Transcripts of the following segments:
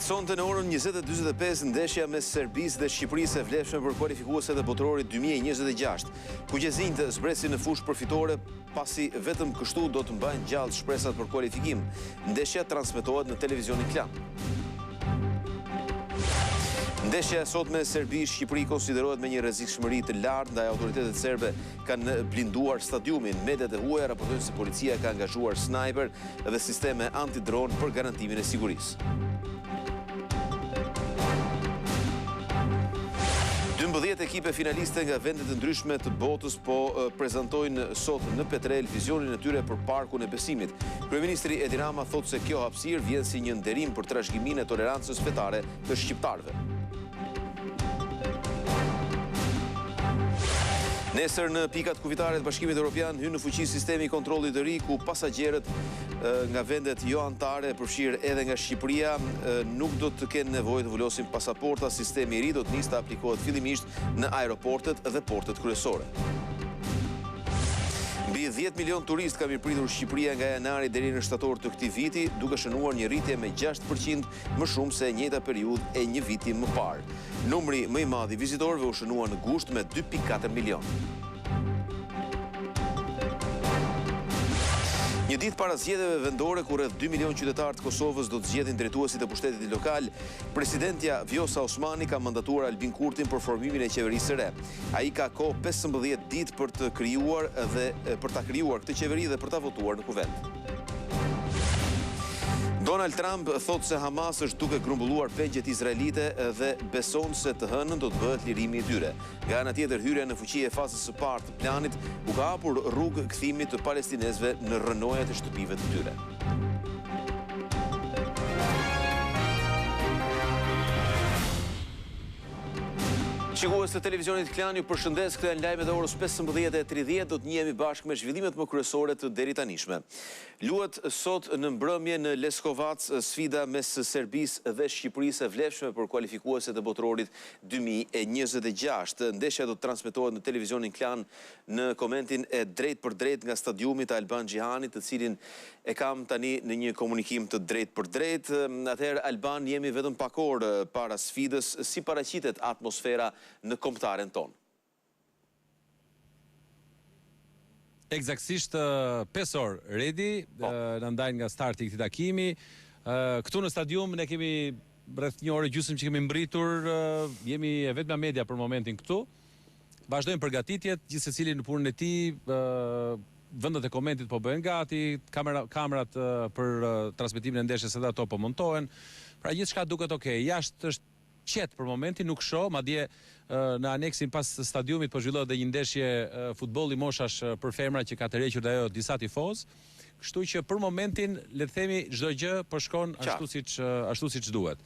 Sonte në orën 20:45 ndeshja mes Serbisë dhe Shqipërisë e vlefshme për kualifikueset e Botërorit 2026. Kuqezinjtë zbresin në fushë për fitore, pasi vetëm kështu do të mbajnë gjallë shpresat për kualifikim. Ndeshja transmetohet në televizionin Klan. Ndeshja e sotme Serbi-Shqipëri konsiderohet me një rrezikshmëri të lartë, ndaj autoritetet serbe kanë blinduar stadiumin. Mediat e huaja raportojnë se policia ka angazhuar snajper dhe sisteme antidron për garantimin e sigurisë. 12 ekipe finaliste nga vende të ndryshme të botës po prezantojnë sot në Petrelë vizionin e tyre për Parkun e Besimit. Kryeministri Edi Rama thotë se kjo hapësirë vjen si një nderim për trashëgiminë e tolerancës fetare të shqiptarëve. Nesër në pikat kufitare të Bashkimit Evropian hyn në fuqi sistemi i kontrollit të ri ku pasagjerët nga vendet jo anëtare, përfshirë edhe nga Shqipëria, nuk do të kenë nevojë të vulosin pasaporta. Sistemi i ri do të nisë të aplikohet fillimisht në aeroportet dhe portet kryesore. Mbi 10 milion turistë ka mirëpritur Shqipëria nga janari deri në shtator të këtij viti, duke shënuar një rritje me 6% më shumë se e njëjta periudhë e një viti më parë. Numri më i madh i vizitorëve u shënua në gusht me 2.4 milionë. Një ditë para zgjedhjeve vendore ku rreth 2 milionë qytetarë të Kosovës do të zgjedhin drejtuesit e pushtetit lokal, presidentja Vjosa Osmani ka mandatuar Albin Kurtin për formimin e qeverisë së re. Ai ka kohë 15 ditë për të krijuar dhe për ta krijuar këtë qeveri dhe për ta votuar në Kuvend. Donald Trump thotë se Hamas është duke grumbulluar pengjet izraelite dhe beson se të hënën do të bëhet lirimi i tyre. Nga ana tjetër, hyrja në fuqi e fazës së parë të planit u ka hapur rrugë kthimit të palestinezëve në rrënojat e shtëpive të tyre. Shikues të televizionit Klan ju përshëndes, këto janë lajmet e orës 15:30, do të njihemi bashkë me zhvillimet më kryesore të deritanishme. Luhet sot në mbrëmje në Leskovac sfida mes Serbisë dhe Shqipërisë e vlefshme për kualifikueset e Botërorit 2026. Ndeshja do të transmetohet në televizionin Klan në komentin e drejtpërdrejtë nga stadiumi të Alban Xhihanit, të cilin e kam tani në një komunikim të drejtpërdrejtë. Atëherë Alban, jemi vetëm pak orë para sfidës, si paraqitet atmosfera në kombëtaren tonë? Ekzaktësisht 5 orë Redi, po. na ndajnë nga starti i këtij takimi. Këtu në stadium ne kemi rreth një orë e gjysmë që kemi mbërritur, jemi e vetmja media për momentin këtu. Vazhdojnë përgatitjet, gjithsecili në punën e tij, vendet e komentit po bëhen gati, kamera, kamerat për transmetimin e ndeshjes edhe ato po montohen. Pra gjithçka duket ok. Jashtë është qetë për momentin, nuk shoh, madje në aneksin pas stadiumit po zhvillohet dhe një ndeshje futbolli moshash për femra që ka tërhequr dhe ajo disa tifozë. Kështu që për momentin le të themi çdo gjë po shkon ashtu siç ashtu siç duhet.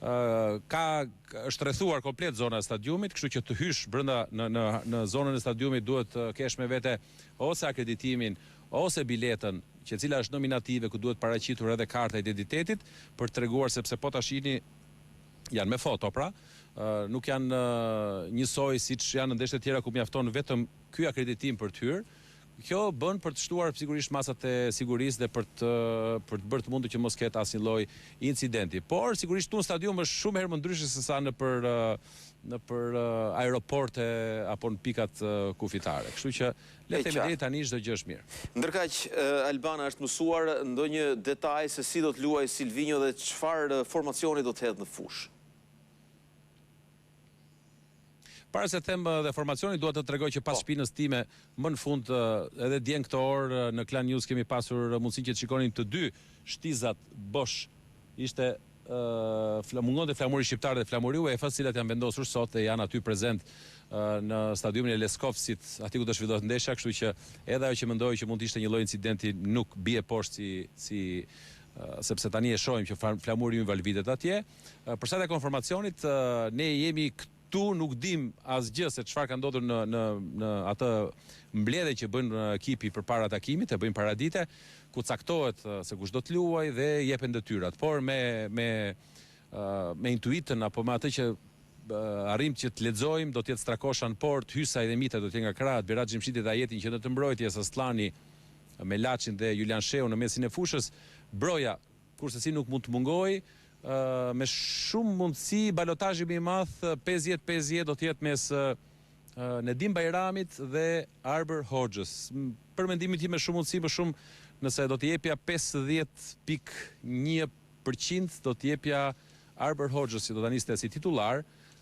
Ë ka është rrethuar komplet zona e stadiumit, kështu që të hysh brenda në në në zonën e stadiumit duhet të kesh me vete ose akreditimin ose biletën, që e cila është nominative ku duhet paraqitur edhe karta e identitetit për të treguar sepse po ta shihni janë me foto pra, nuk janë njësoj siç janë në ndeshjet e tjera ku mjafton vetëm ky akreditim për të hyrë. Kjo bën për të shtuar sigurisht masat e sigurisë dhe për të për të bërë të mundur që mos ketë asnjë lloj incidenti. Por sigurisht këtu në stadium është shumë herë më ndryshe se sa nëpër nëpër aeroporte apo në pikat kufitare. Kështu që le të themi deri tani çdo gjë është mirë. Ndërkaq Alban a është mësuar ndonjë detaj se si do të luajë Silvinjo dhe çfarë formacioni do të hedhë në fushë? Para se të them dhe formacionin, dua të tregoj që pas po. shpinës time, më në fund edhe dje në këtë orë në Klan News kemi pasur mundësinë që të shikonim të dy shtizat bosh. Ishte mungonte flamuri shqiptar dhe flamuri UEFA, të cilat janë vendosur sot dhe janë aty prezent në stadiumin e Leskovcit, aty ku do zhvillohet ndeshja, kështu që edhe ajo që mendoj që mund të ishte një lloj incidenti nuk bie poshtë si si sepse tani e shohim që flamuri ynë valvitet atje. Për sa i takon formacionit, ne jemi këtu, nuk dimë asgjë se çfarë ka ndodhur në në në atë mbledhje që bën ekipi përpara takimit, e bëjnë paradite, ku caktohet se kush do të luajë dhe jepen detyrat. Por me me me intuitën apo me atë që arrijmë që të lexojmë, do të jetë Strakosha në portë, Hysaj dhe Mitaj do të jenë nga krahët, Berat Gjimshiti dhe Ajeti në qendër të mbrojtjes, Asllani me Laçin dhe Julian Shehu në mesin e fushës, Broja Kurrsesi nuk mund të mungojë. Me shumë mundësi balotazhi më i madh 50 50 do të jetë mes Nedim Bajramit dhe Arbër Hoxhës. Për mendimin tim me shumë mundësi më shumë nëse do t'i jepja 50.1 për qind do t'i jepja Arbër Hoxhës që do ta niste si titullar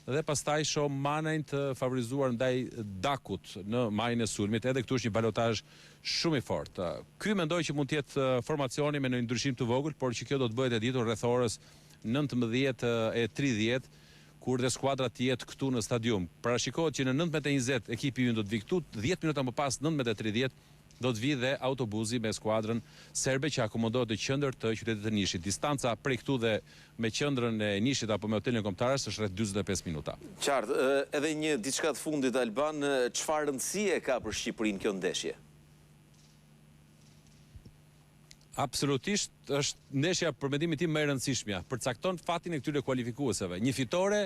dhe pastaj shoh Manajn të favorizuar ndaj Dakut në majën e sulmit. Edhe këtu është një balotazh shumë i fortë. Ky mendoj që mund të jetë formacioni me ndonjë ndryshim të vogël, por që kjo do të bëhet e ditur rreth orës 19:30 kur dhe skuadra të jetë këtu në stadium. Parashikohet që në 19:20 ekipi ynë do të vijë këtu, 10 minuta më pas 19:30 do të vijë dhe autobuzi me skuadrën serbe që akomodohet në qendër të qytetit të Nishit. Distanca prej këtu dhe me qendrën e Nishit apo me hotelin e Kombëtares është rreth 45 minuta. Qartë. Edhe një diçka të fundit Alban, çfarë rëndësie ka për Shqipërinë kjo ndeshje? Absolutisht është ndeshja për mendimin tim më e rëndësishmja. Përcakton fatin e këtyre kualifikueseve. Një fitore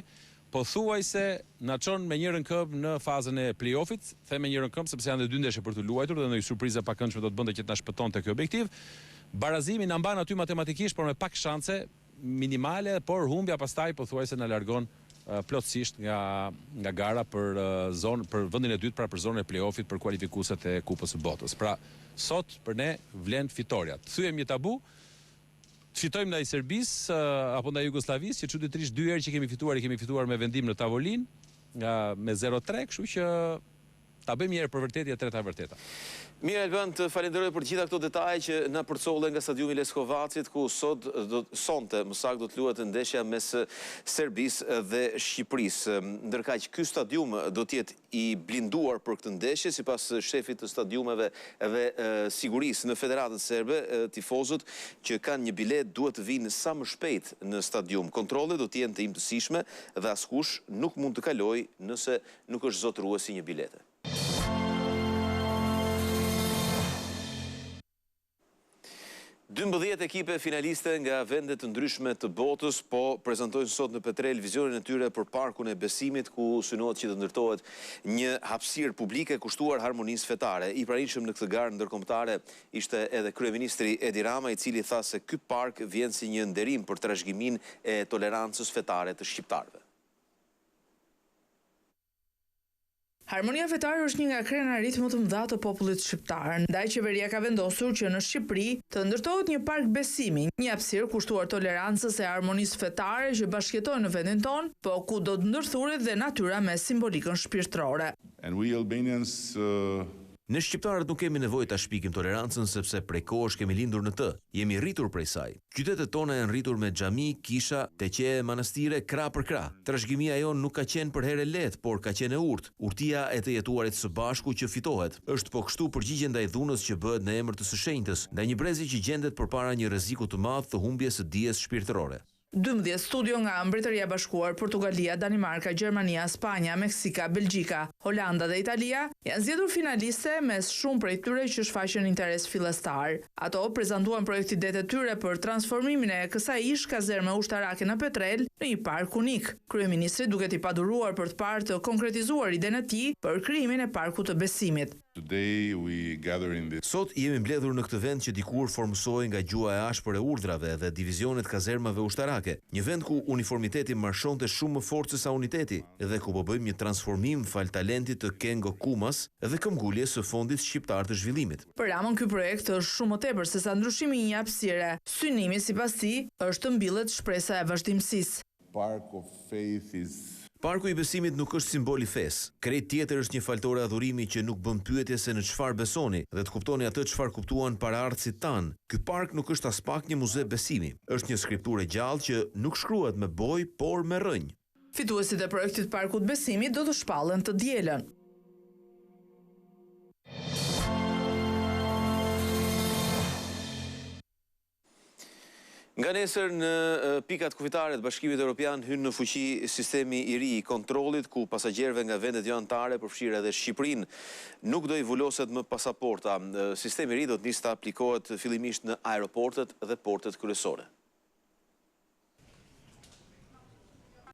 pothuajse na çon me njërën këmbë në fazën e play-off-it, them me njërën këmbë sepse janë dhe dy ndeshje për t'u luajtur dhe ndonjë surprizë e pakëndshme do të bënte që të na shpëtonte ky objektiv. Barazimi na mban aty matematikisht, por me pak shanse minimale, por humbja pastaj pothuajse na largon plotësisht nga nga gara për zonë për vendin e dytë, pra për zonën e play-off-it për kualifikueset e Kupës së Botës. Pra, sot për ne vlen fitorja. Të thyejmë një tabu, të fitojmë ndaj Serbisë apo ndaj Jugosllavisë, që çuditërisht dy herë që kemi fituar i kemi fituar me vendim në tavolinë, nga me 0-3, kështu që ta bëjmë një herë për vërtet e treta e vërteta. Mirë Alban, të falenderoj për të gjitha këto detaje që na përcolle nga stadiumi i Leskovacit, ku sot do sonte, më saktë do të luhet ndeshja mes Serbisë dhe Shqipërisë. Ndërkaq ky stadium do të jetë i blinduar për këtë ndeshje, sipas shefit të stadiumeve dhe sigurisë në Federatën Serbe, tifozët që kanë një biletë duhet të vijnë sa më shpejt në stadium. Kontrollet do të jenë të imtësishme dhe askush nuk mund të kalojë nëse nuk është zotërues i një bilete. 12 ekipe finaliste nga vende të ndryshme të botës po prezantojnë sot në Petrelë vizionin e tyre për Parkun e Besimit ku synohet që të ndërtohet një hapësirë publike kushtuar harmonisë fetare. I pranishëm në këtë garë ndërkombëtare ishte edhe kryeministri Edi Rama i cili tha se ky park vjen si një nderim për trashëgiminë e tolerancës fetare të shqiptarëve. Harmonia fetare është një nga krenaritë më të mëdha të popullit shqiptar, ndaj qeveria ka vendosur që në Shqipëri të ndërtohet një park besimi, një hapësirë kushtuar tolerancës e harmonisë fetare që bashkëjetojnë në vendin tonë, po ku do të ndërthuret dhe natyra me simbolikën shpirtërore. And we Albanians Ne shqiptarët nuk kemi nevojë ta shpikim tolerancën sepse prej kohësh kemi lindur në të, jemi rritur prej saj. Qytetet tona janë rritur me xhami, kisha, teqe e manastire krah për krah. Trashëgimia jonë nuk ka qenë përherë e lehtë, por ka qenë e urtë. Urtia e të jetuarit së bashku që fitohet. Është po kështu përgjigje ndaj dhunës që bëhet në emër të së shenjtës, ndaj një brezi që gjendet përpara një rreziku të madh të humbjes së dijes shpirtërore. 12 studio nga Mbretëria e Bashkuar, Portugalia, Danimarka, Gjermania, Spanja, Meksika, Belgjika, Holanda dhe Italia janë zgjedhur finaliste mes shumë prej tyre që shfaqën interes fillestar. Ato prezantuan projektidetë e tyre për transformimin e kësaj ish kazerme ushtarake në Petrelë në një park unik. Kryeministri duket i paduruar për të parë të konkretizuar idenë e tij për krijimin e parkut të besimit. Today we gather in this. Sot jemi mbledhur në këtë vend që dikur formësohej nga gjuha e ashpër e urdhrave dhe divizionet kazermave ushtarake, një vend ku uniformiteti marshonte shumë më fort sesa uniteti dhe ku po bëjmë një transformim falë talentit të Kengo Kumas dhe këmbguljes së Fondit Shqiptar të Zhvillimit. Për Ramën ky projekt është shumë më tepër sesa ndryshimi i një hapësire. Synimi, sipas tij, është të mbillet shpresa e vazhdimësisë. Park of Faith is. Parku i Besimit nuk është simbol i fesë. Krejt tjetër është një faltore adhurimi që nuk bën pyetje se në çfarë besoni dhe të kuptoni atë çfarë kuptuan paraardhësit tanë. Ky park nuk është aspak një muze besimi. Është një skripturë e gjallë që nuk shkruhet me bojë, por me rrënjë. Fituesit e projektit Parkut Besimit do të shpallen të dielën. Nga nesër në pikat kufitare të Bashkimit Europian hyn në fuqi sistemi i ri i kontrollit ku pasagjerëve nga vendet joanëtare, përfshirë edhe Shqipërinë, nuk do i vuloset më pasaporta. Sistemi i ri do të nisë të aplikohet fillimisht në aeroportet dhe portet kryesore.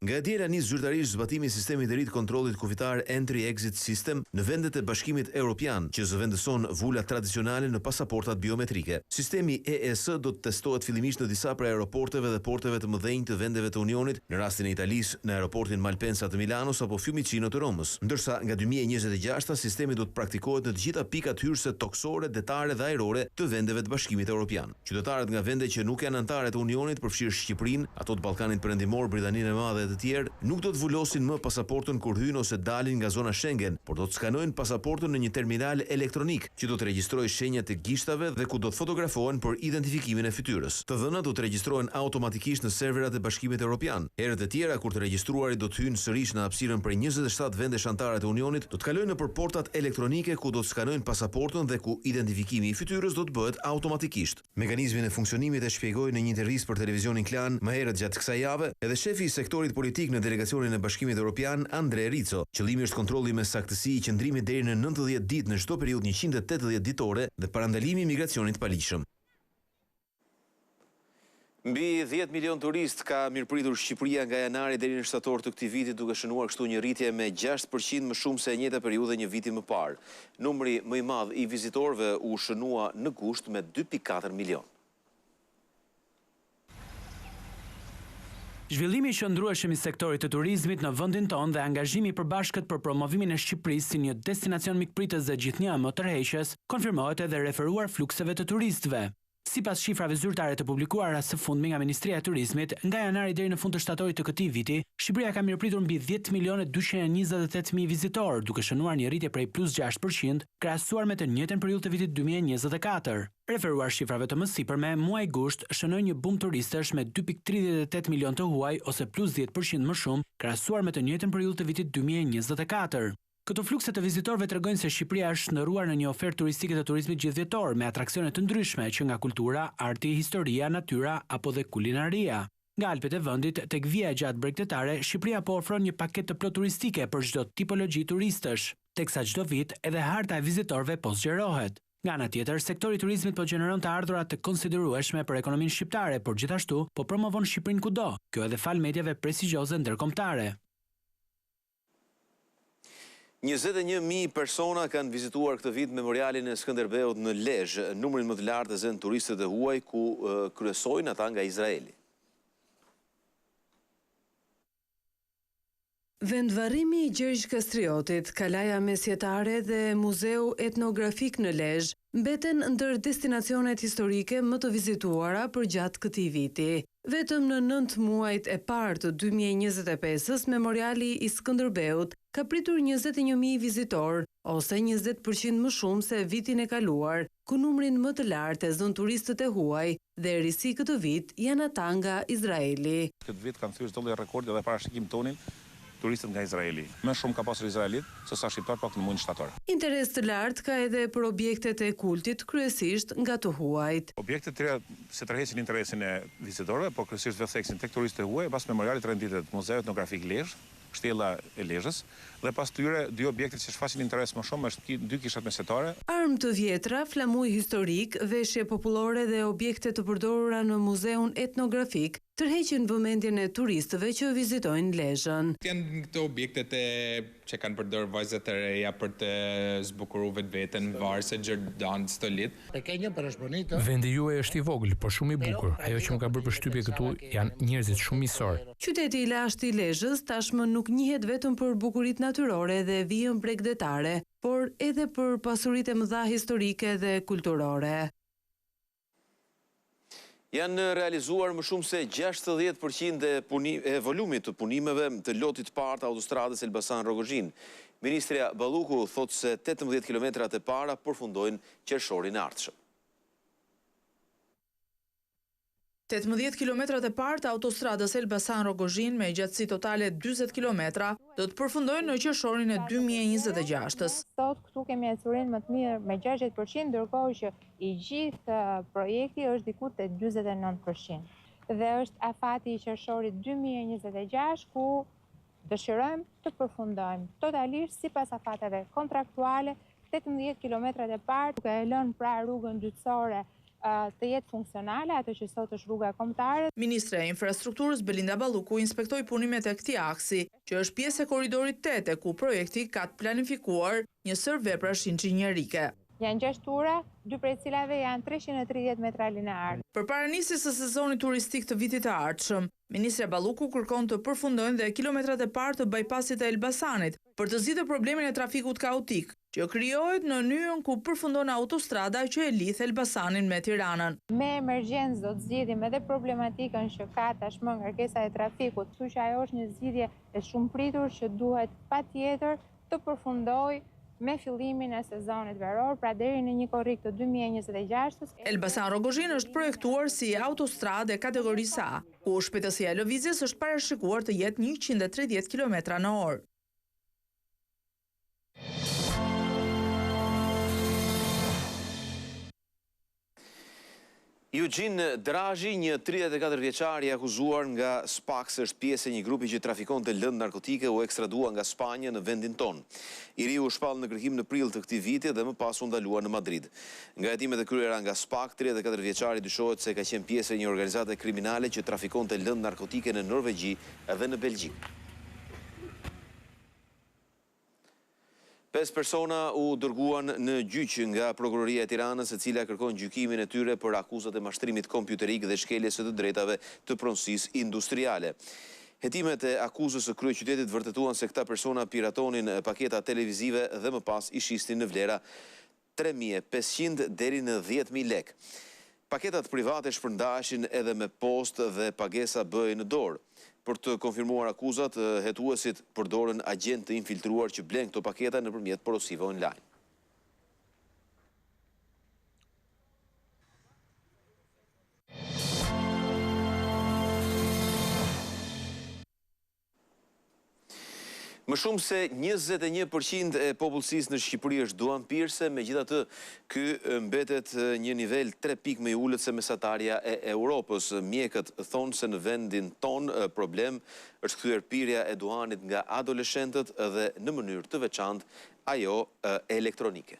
Nga e diela nis zyrtarisht zbatimi i sistemit të ri të kontrollit kufitar Entry-Exit System në vendet e Bashkimit Europian, që zëvendëson vulat tradicionale në pasaportat biometrike. Sistemi EES do të testohet fillimisht në disa prej aeroporteve dhe porteve të mëdhenj të vendeve të Unionit, në rastin e Italisë, në aeroportin Malpensa të Milanos apo Fiumicino të Romës. Ndërsa, nga 2026 sistemi do të praktikohet në të gjitha pikat hyrëse tokësore, detare dhe ajrore të vendeve të Bashkimit Europian. Qytetarët nga vende që nuk janë anëtare të Unionit, përfshirë Shqipërinë, ato të Ballkanit Perëndimor, Britaninë e Madhe e të tjerë, nuk do të vulosin më pasaportën kur hyjnë ose dalin nga zona Schengen, por do të skanojnë pasaportën në një terminal elektronik, që do të regjistrojë shenjat e gishtave dhe ku do të fotografohen për identifikimin e fytyrës. Të dhënat do të regjistrohen automatikisht në serverat e Bashkimit Europian. Herët e tjera, kur të regjistruarit do të hyjnë sërish në hapësirën prej 27 vendesh anëtare të Unionit, do të kalojnë nëpër portat elektronike ku do të skanojnë pasaportën dhe ku identifikimi i fytyrës do të bëhet automatikisht. Mekanizmin e funksionimit e shpjegoi në një intervistë për televizionin Klan më herët gjatë kësaj jave, edhe shefi i sektorit politik në delegacionin e Bashkimit Europian, Andre Rico. Qëllimi është kontrolli me saktësi i qëndrimit deri në 90 ditë në çdo periudhë 180 ditore dhe parandalimi i migracionit të paligjshëm. Mbi 10 milion turistë ka mirëpritur Shqipëria nga janari deri në shtator të këtij viti, duke shënuar kështu një rritje me 6% më shumë se e njëjta periudhë një viti më parë. Numri më i madh i vizitorëve u shënua në gusht me 2.4 milion. Zhvillimi i qëndrueshëm i sektorit të turizmit në vendin tonë dhe angazhimi i përbashkët për promovimin e Shqipërisë si një destinacion mikpritës dhe gjithnjë më tërheqës, konfirmohet edhe referuar flukseve të turistëve. Sipas shifrave zyrtare të publikuara së fundmi nga Ministria e Turizmit, nga janari deri në fund të shtatorit të këtij viti, Shqipëria ka mirëpritur mbi 10 milionë 228 mijë vizitorë, duke shënuar një rritje prej plus 6% krahasuar me të njëjtën periudhë të vitit 2024. Referuar shifrave të mësipërme, muaji gusht shënoi një bum turistësh me 2.38 milion të huaj ose plus 10% më shumë krahasuar me të njëjtën periudhë të vitit 2024. Këto flukse të vizitorëve tregojnë se Shqipëria është shndërruar në një ofertë turistike të turizmit gjithëvjetor me atraksione të ndryshme që nga kultura, arti, historia, natyra apo dhe kulinaria. Nga Alpet e vendit tek vija e gjatë bregdetare, Shqipëria po ofron një paketë të plotë turistike për çdo tipologji turistësh, teksa çdo vit edhe harta e vizitorëve po zgjerohet. Nga ana tjetër, sektori i turizmit po gjeneron të ardhura të konsiderueshme për ekonominë shqiptare, por gjithashtu po promovon Shqipërinë kudo, kjo edhe falë mediave prestigjioze ndërkombëtare. 21.000 persona kanë vizituar këtë vit memorialin e Skënderbeut në Lezhë. Numrin më të lartë e zënë turistët e huaj ku kryesojnë ata nga Izraeli. Vendvarrimi i Gjergj Kastriotit, Kalaja Mesjetare dhe Muzeu Etnografik në Lezhë mbeten ndër destinacionet historike më të vizituara përgjatë këtij viti. Vetëm në 9 muajt e parë të 2025-ës, memoriali i Skënderbeut ka pritur 21.000 vizitor, ose 20% më shumë se vitin e kaluar, ku numrin më të lartë e zën turistët e huaj dhe risi këtë vit janë ata nga Izraeli. Këtë vit kanë thyer çdo lloj rekordi dhe parashikim tonin turistët nga Izraeli. Më shumë ka pasur izraelit se sa shqiptar pak në muajin shtator. Interes të lartë ka edhe për objektet e kultit, kryesisht nga të huajt. Objektet të tjera se tërheqin interesin e vizitorëve, por kryesisht vë theksin tek turistët e huaj, pas memorialit renditet Muzeu Etnografik Lezhë, Kështjella e Lezhës, dhe pas tyre dy objektet që shfaqin interes më shumë është dy kishat mesjetare. Armë të vjetra, flamuj historik, veshje popullore dhe objekte të përdorura në muzeun etnografik tërheqin vëmendjen e turistëve që vizitojnë Lezhën. Janë këto objektet e që kanë përdorur vajzat e reja për të zbukuruar vetveten, varëse, gjerdan, stolit. Vendi juaj është i vogël, por shumë i bukur. Ajo që më ka bërë përshtypje këtu janë njerëzit shumë miqësor. Qyteti i lashtë i Lezhës tashmë nuk njihet vetëm për bukuritë natyrore dhe vijën bregdetare, por edhe për pasuritë e mëdha historike dhe kulturore. Janë realizuar më shumë se 60% e volumit të punimeve të lotit të parë të autostradës Elbasan-Rrogozhinë. Ministrja Balluku thotë se 18 kilometrat e para përfundojnë qershorin e ardhshëm. 18 kilometrat e parë të autostradës Elbasan-Rrogozhinë me gjatësi totale 40 kilometra do të përfundojnë në qershorin e 2026-ës. Sot këtu kemi ecurinë më të mirë me 60%, ndërkohë që i gjithë projekti është diku te 49%. Dhe është afati i qershorit 2026 ku dëshirojmë të përfundojmë totalisht sipas afateve kontraktuale 18 kilometrat e parë, duke e lënë pra rrugën dytësore. Të jetë funksionale, atë që sot është rruga kombëtare. Ministrja e Infrastrukturës, Belinda Balluku inspektoi punimet e këtij aksi, që është pjesë e Korridorit tetë e ku projekti ka të planifikuar një sërë veprash inxhinierike. Janë gjashtë ura, dy prej cilave janë 330 metra linear. Përpara nisjes së sezonit turistik të vitit të ardhshëm, ministrja Balluku kërkon të përfundojnë dhe kilometrat e parë të bajpasit të Elbasanit, për të zgjidhur problemin e trafikut kaotik, që krijohet në nyjën ku përfundon autostrada që e lidh Elbasanin me Tiranën. Me emergjencë do të zgjidhim edhe problematikën që ka tashmë ngarkesa e trafikut, kështu që ajo është një zgjidhje e shumëpritur që duhet patjetër të përfundojë me fillimin e sezonit veror, pra deri në një korrik të 2026-ës. Elbasan-Rrogozhinë është projektuar si autostradë e kategorisë A, ku shpejtësia e lëvizjes është parashikuar të jetë 130 kilometra në orë. Juxhin Drazhi, një 34 vjeçar i akuzuar nga SPAK se është pjesë e një grupi që trafikonte lëndë narkotike, u ekstradua nga Spanja në vendin tonë. I riu u shpall në kërkim në prill të këtij viti dhe më pas u ndalua në Madrid. Nga hetimet e kryera nga SPAK, 34 vjeçari dyshohet se ka qenë pjesë e një organizate kriminale që trafikonte lëndë narkotike në Norvegji dhe në Belgjikë. Pesë persona u dërguan në gjyq nga Prokuroria e Tiranës, e cila kërkon gjykimin e tyre për akuzat e mashtrimit kompjuterik dhe shkeljes së të drejtave të pronësisë industriale. Hetimet e akuzës së kryeqytetit vërtetuan se këta persona piratonin paketa televizive dhe më pas i shisnin në vlera 3500 deri në 10.000 lekë. Paketat private shpërndaheshin edhe me postë dhe pagesa bëhej në dorë. Për të konfirmuar akuzat, hetuesit përdorën agjentë të infiltruar që blenë këto paketa nëpërmjet porosive online. Më shumë se 21 për qind e popullsisë në Shqipëri është duhanpirëse, megjithatë ky mbetet një nivel 3 pikë më i ulët se mesatarja e Europës. Mjekët thonë se në vendin tonë problem është kthyer pirja e duhanit nga adoleshentët dhe në mënyrë të veçantë ajo elektronike.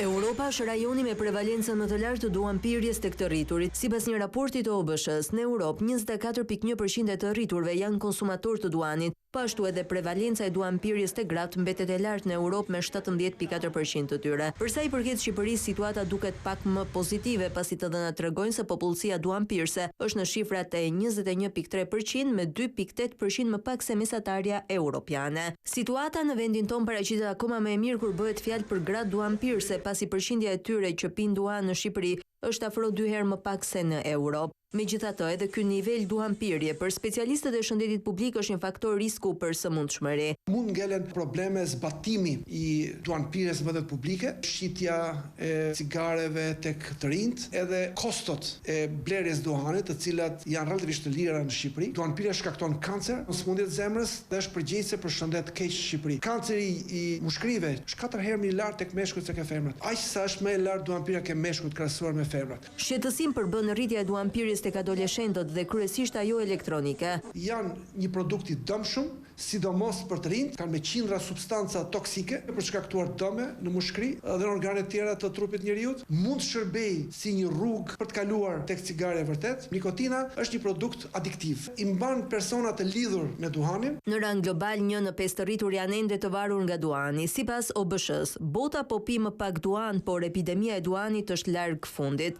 Europa është rajoni me prevalencën më të lartë të duhanpirjes tek të rriturit. Sipas një raporti të OBSH-së, në Europë, 24.1 për qind e të rriturve janë konsumatorë të duhanit. Po ashtu edhe prevalenca e duhanpirjes te gratë mbetet e lartë në Europë me 17.4 për qind të tyre. Për sa i përket Shqipërisë, situata duket pak më pozitive, pasi të dhënat tregojnë se popullsia duhanpirëse është në shifrat e 21.3 për qind me 2.8 për qind më pak se mesatarja europiane. Situata në vendin tonë paraqitet akoma më e mirë kur bëhet fjalë për gratë duhanpirëse, pasi përqindja e tyre që pinë duhan në Shqipëri është afro dy herë më pak se në Europë. Megjithatë, edhe ky nivel duhanpirje për specialistët e shëndetit publik është një faktor risku për sëmundshmëri. Mund ngelen probleme zbatimi i duhanpirjes në vendet publike, shitja e cigareve tek të rinjtë, edhe kostot e blerjes duhanit, të cilat janë relativisht të lira në Shqipëri. Duhanpirja shkakton kancer, sëmundje të zemrës dhe është përgjegjëse për shëndet të keq në Shqipëri. Kanceri i mushkërive është katër herë më i lartë tek meshkujt se ke femrat. Aq sa është më e lartë duhanpirja ke meshkujt krahasuar me femrat. Shqetësim përbën rritja e duhanpirjes tek adoleshentët dhe kryesisht ajo elektronike. Janë një produkt i dëmshëm, sidomos për të rinjtë, kanë me qindra substanca toksike për të shkaktuar dëme në mushkëri dhe në organe të tjera të trupit të njeriut, mund të shërbejë si një rrugë për të kaluar tek cigarja e vërtetë. Nikotina është një produkt adiktiv, i mban personat të lidhur me duhanin. Në rang global, një në pesë të rritur janë ende të varur nga duhani. Sipas OBSH-së, bota po pi më pak duhan, por epidemia e duhanit është larg fundit.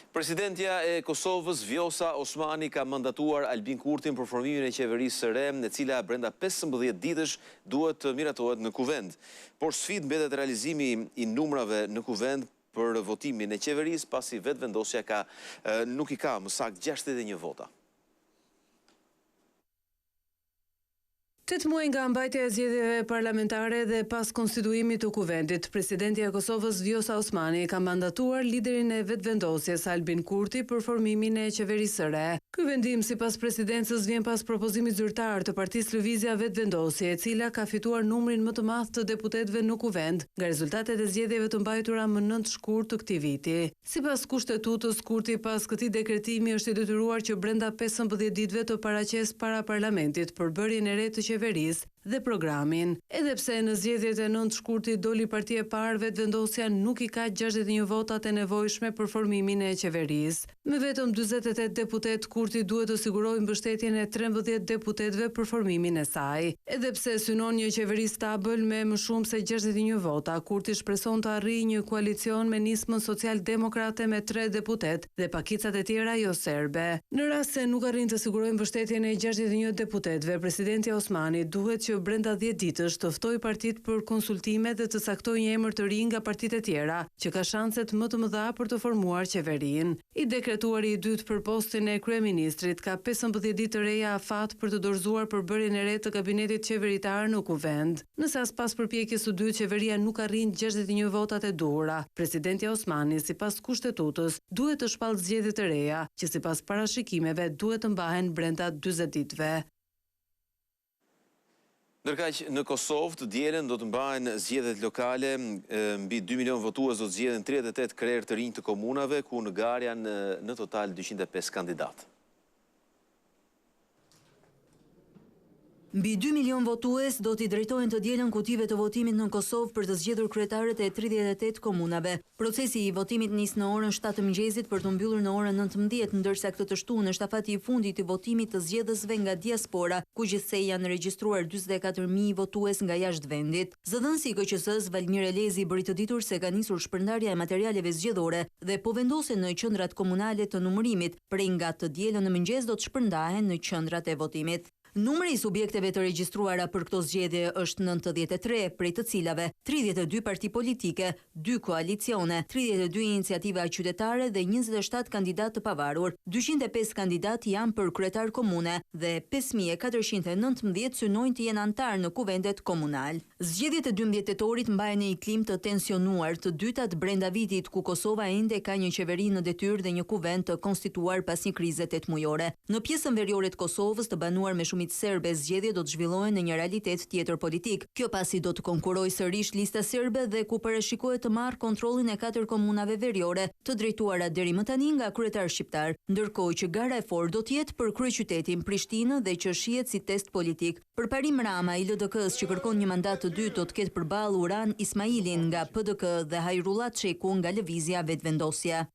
Presidentja e Kosovës, Vjosa Osmani, ka mandatuar Albin Kurtin për formimin e qeverisë së re, e cila brenda 15 ditësh duhet të miratohet në Kuvend. Por sfidë mbetet realizimi i numrave në Kuvend për votimin e qeverisë, pasi Vetëvendosja ka nuk i ka më saktë 61 vota. Tetë muaj nga mbajtja e zgjedhjeve parlamentare dhe pas konstituimit të Kuvendit, presidentja e Kosovës Vjosa Osmani ka mandatuar liderin e Vetëvendosjes, Albin Kurti për formimin e qeverisë së re. Ky vendim, sipas presidencës, vjen pas propozimit zyrtar të partisë Lëvizja Vetëvendosje, e cila ka fituar numrin më të madh të deputetëve në Kuvend nga rezultatet e zgjedhjeve të mbajtura më nëntë shkurt të këtij viti. Sipas Kushtetutës, Kurti pas këtij dekretimi është i detyruar që brenda 15 ditëve të paraqesë para Parlamentit përbërjen e re të qeverisë dhe programin. Edhe pse në zgjedhjet e nëntë shkurtit doli parti e parë, Vetëvendosja nuk i ka 61 votat e nevojshme për formimin e qeverisë. Me vetëm 48 deputetë, Kurti duhet të sigurojë mbështetjen e 13 deputetëve për formimin e saj. Edhe pse synon një qeveri stabël me më shumë se 61 vota, Kurti shpreson të arrijë një koalicion me Nismën Social-Demokrate me tre deputetë dhe pakicat e tjera jo serbe. Në rast se nuk arrin të sigurojë mbështetjen e 61 deputetëve, presidentja Osmani duhet që brenda 10 ditësh të ftojë partitë për konsultime dhe të caktojë një emër të ri nga partitë e tjera, që ka shanset më të mëdha për të formuar qeverinë. I dekretuari i dytë për postin e kryeministrit ka 15 ditë të reja afat për të dorëzuar përbërjen e re të kabinetit qeveritar në Kuvend. Nëse as pas përpjekjes së dytë qeveria nuk arrin 61 votat e duhura, presidentja Osmani, sipas Kushtetutës, duhet të shpallë zgjedhje të reja, që sipas parashikimeve duhet të mbahen brenda 40 ditëve. Ndërkaq, në Kosovë, të dielën do të mbahen zgjedhjet lokale, mbi 2 milionë votues do të zgjedhin 38 krerë të rinj të komunave, ku në garë janë në total 205 kandidatë. Mbi 2 milion votues do t'i drejtohen të dielën kutive të votimit në Kosovë për të zgjedhur kryetarët e 38 komunave. Procesi i votimit nis në orën 7 të mëngjesit për t'u mbyllur në orën 19, ndërsa këtë të shtunë është afati i fundit i votimit të zgjedhësve nga diaspora, ku gjithsej janë regjistruar 44.000 votues nga jashtë vendit. Zëdhënësi i KQZ-së, Valmir Elezi, bëri të ditur se ka nisur shpërndarja e materialeve zgjedhore dhe po vendosen në qendrat komunale të numërimit, prej nga të dielën në mëngjes do të shpërndahen në qendrat e votimit. Numri i subjekteve të regjistruara për këto zgjedhje është 93, prej të cilave 32 parti politike, 2 koalicione, 32 iniciativa qytetare dhe 27 kandidatë të pavarur. 205 kandidatë janë për kryetar komune dhe 5419 synojnë të jenë anëtarë në kuvendet komunal. Zgjedhjet e 12 tetorit mbahen në një klimë të tensionuar, të dytat brenda vitit, ku Kosova ende ka një qeveri në detyrë dhe një kuvend të konstituar pas një krize tetëmujore. Në pjesën veriore të Kosovës, të banuar me shumicë serbe, zgjedhjet do të zhvillohen në një realitet tjetër politik. Kjo pasi do të konkurrojë sërish lista serbe dhe ku parashikohet të marrë kontrollin e katër komunave veriore, të drejtuara deri më tani nga kryetarë shqiptarë. Ndërkohë që gara e fortë do të jetë për kryeqytetin Prishtinë dhe që shihet si test politik. Përparim Rama i LDK-së që kërkon një mandat të dytë do të ketë përballë Uran Ismailin nga PDK dhe Hajrullah Çeku nga Lëvizja Vetëvendosje.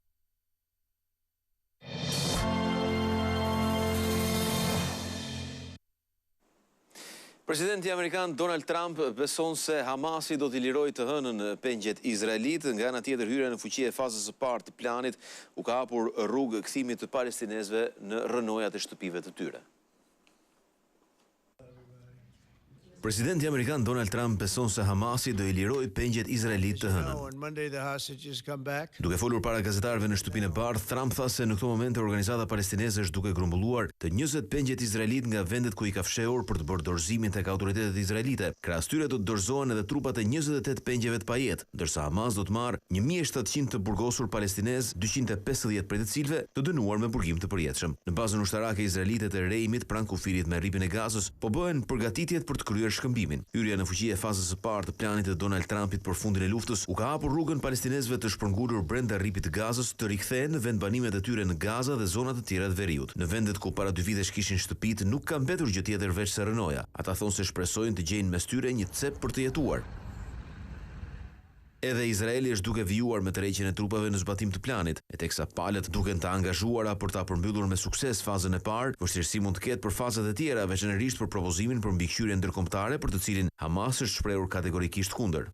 Presidenti amerikan Donald Trump beson se Hamasi do t'i lirojë të hënën pengjet izraelitë. Nga ana tjetër, hyrja në fuqi e fazës së parë të planit u ka hapur rrugë kthimit të palestinezëve në rrënojat e shtëpive të tyre. Presidenti amerikan Donald Trump beson se Hamasi do i lirojë pengjet izraelitë të hënën. Duke folur para gazetarëve në Shtëpinë e Bardhë, Trump tha se në këto momente organizata palestineze është duke grumbulluar të 20 pengjet izraelitë nga vendet ku i ka fshehur për të bërë dorëzimin tek autoritetet izraelite. Krahas tyre do të dorëzohen edhe trupat e 28 pengjeve të pajetë, ndërsa Hamas do të marrë 1700 të burgosur palestinezë, 250 prej të cilëve të dënuar me burgim të përjetshëm. Në bazën ushtarake izraelite të Reimit pranë kufirit me Rripin e Gazës, po bëhen përgatitjet për të kryer shkëmbimin. Hyrja në fuqi e fazës së parë të planit të Donald Trumpit për fundin e luftës u ka hapur rrugën palestinezëve të shpërngulur brenda Rripit të Gazës të rikthehen në vendbanimet e tyre në Gaza dhe zona të tjera të veriut. Në vendet ku para dy vitesh kishin shtëpitë nuk ka mbetur gjë tjetër veçse rrënoja. Ata thonë se shpresojnë të gjejnë mes tyre një cep për të jetuar. Edhe Izraeli është duke vijuar me tërheqjen e trupave në zbatim të planit, e teksa palët duken të angazhuara për ta përmbyllur me sukses fazën e parë, vështirësi mund të ketë për fazat e tjera, veçanërisht për propozimin për mbikëqyrje ndërkombëtare për të cilin Hamas është shprehur kategorikisht kundër.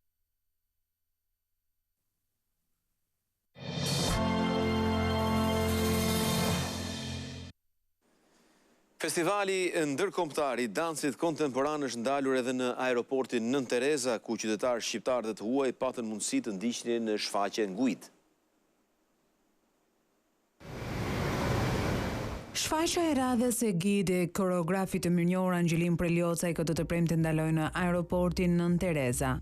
Festivali ndërkombëtar i dancit kontemporan është ndalur edhe në aeroportin Nënë Tereza, ku qytetarë shqiptarë dhe të huaj patën mundësi të ndiqnin shfaqjen guidë. Shfaqja e radhës e Gid e koreografit të mirënjohur Angjelin Preljocaj këtë të premte ndaloi në aeroportin Nënë Tereza.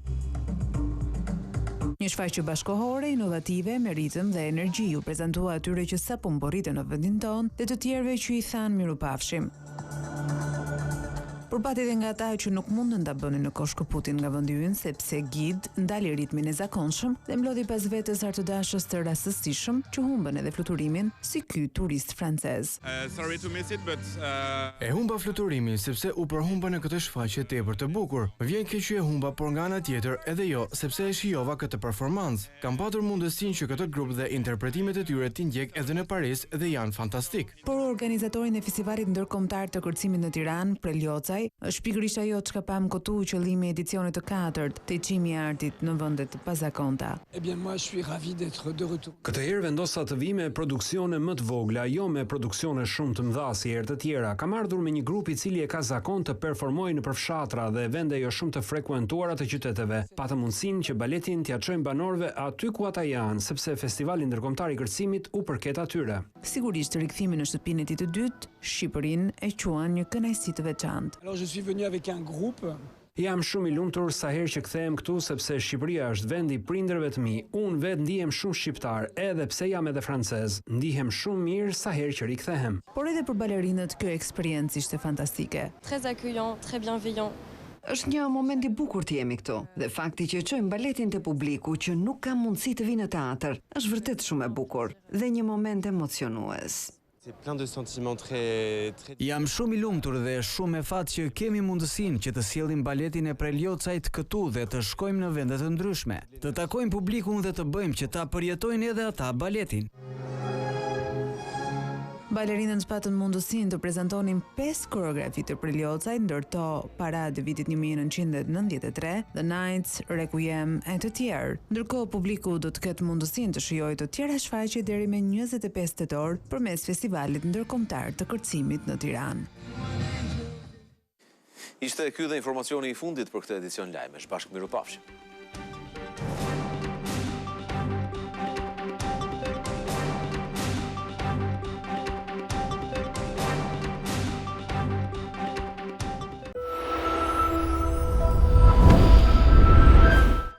Një shfaqje bashkëkohore, inovative, me ritëm dhe energji iu prezantua atyre që sapo mbërritën në vendin tonë dhe të tjerëve që i thanë mirupafshim. Por pati edhe nga ata që nuk mundën ta bënin në kohë shkëputjen nga vendi ynë sepse Gid ndali ritmin e zakonshëm dhe mblodhi pas vetes artëdashës të rastësishëm që humbën edhe fluturimin si ky turist francez. E humba fluturimin sepse u përhumba në këtë shfaqje tepër të bukur. Më vjen keq që e humba por nga ana tjetër edhe jo sepse e shijova këtë performancë. Kam patur mundësinë që këtë grup dhe interpretimet e tyre t'i ndjek edhe në Paris dhe janë fantastik. Për organizatorin e Festivalit Ndërkombëtar të Kërcimit në Tiranë, Preljocaj, është pikërisht ajo çka pamë këtu qëllimi i edicionit të katërt, tejçimi i artit në vende të pazakonta. Këtë herë vendosa të vij me produksione më të vogla, jo me produksione shumë të mëdha si herë të tjera. Kam ardhur me një grup i cili e ka zakon të performojë nëpër fshatra dhe vende jo shumë të frekuentuara të qyteteve. Patëm mundësinë që baletin t'ia çojmë banorëve aty ku ata janë, sepse Festivali Ndërkombëtar i Kërcimit u përket atyre. Sigurisht rikthimin në shtëpinë e tij të dytë, Shqipërinë e quan një kënaqësi të veçantë. Alors je suis venu avec un groupe. Jam shumë i lumtur sa herë që kthehem këtu sepse Shqipëria është vendi i prindërve të mi. Unë vetë ndihem shumë shqiptar, edhe pse jam edhe francez. Ndihem shumë mirë sa herë që rikthehem. Por edhe për balerinët kjo eksperiencë ishte fantastike. Très accueillant, très bienveillant. Është një moment i bukur të jemi këtu dhe fakti që çojmë baletin te publiku që nuk ka mundësi të vijë në teatër, është vërtet shumë e bukur. Dhe një moment emocionues. Jam shumë i lumtur dhe shumë me fat që kemi mundësinë që të sjellim baletin e Preljocajt këtu dhe të shkojmë në vende të ndryshme, të takojmë publikun dhe të bëjmë që ta përjetojnë edhe ata baletin. Balerinët patën mundësinë të prezantonin 5 koreografi të Preljocajt, ndër to Parade e vitit 1993, The Nights, Requiem e të tjerë. Ndërkohë publiku do të ketë mundësinë të shijojë të tjera shfaqje deri me 25 tetor përmes Festivalit Ndërkombëtar të Kërcimit në Tiranë. Ishte ky dhe informacioni i fundit për këtë edicion lajmesh. Bashkë mirupafshim.